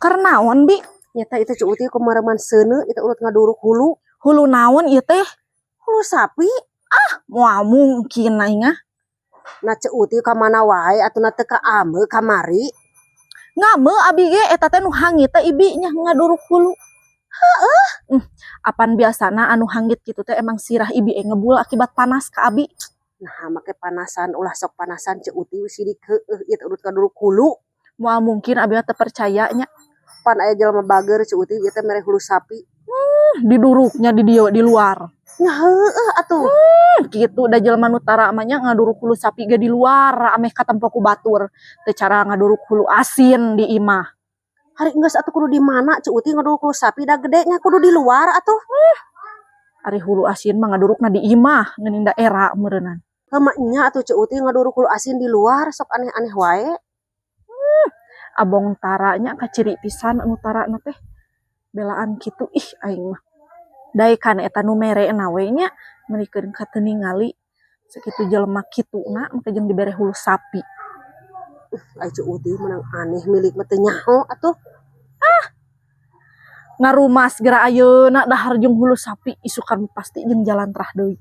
Keur naon, Bi? Nyata itu Ceu Uti kumareman seuneu itu urut ngaduruk hulu. Hulu naon ieu teh? Hulu sapi. Moal mungkin aing ah. Nah, Ceu Uti ka mana wae atuh na teu ka ame kamari. Ngame abi ge eta teh nu hangit teh Ibi nya ngaduruk hulu. Heeh. Apan biasana anu hangit kitu teh emang sirah Ibi ngebul akibat panas ka abi. Nah, make panasan, ulah sok panasan, Ceu Uti, sidik heueuh ieu teh urut ngaduruk hulu. Moal mungkin, abi mah teu percaya nya. Pan aya jelema bager, Ceu Uti, ieu teh mere hulu sapi. Diduruknya di dieu, di luar. Nya heueuh atuh. Kitu da jelema nu tara mah nya, ngaduruk hulu sapi ge di luar ameh katempo ku batur. Teu cara ngaduruk hulu asin di imah. Hari geus atuh kudu di mana, Ceu Uti, ngaduruk hulu sapi da gede nya kudu di luar atuh. Ari hulu asin mah ngadurukna di imah geuning, da era meureunnan. Heuh nya atuh, Ceu Uti, ngaduruk hulu asin di luar sok aneh-aneh wae. Abong tara nya, kaciri pisan anu tara na teh. Belaan kitu, ih, aing mah. Daekan eta nu mere na we nya, meunikeun ka teu ningali sakitu jelema kituna make jeung dibere hulu sapi. Ai Ceu Uti menang aneh, milik mah teu nyaho atuh. Ngarumas geura ayeuna dahar jeung hulu sapi, isukan pasti jeung jalantrah deui.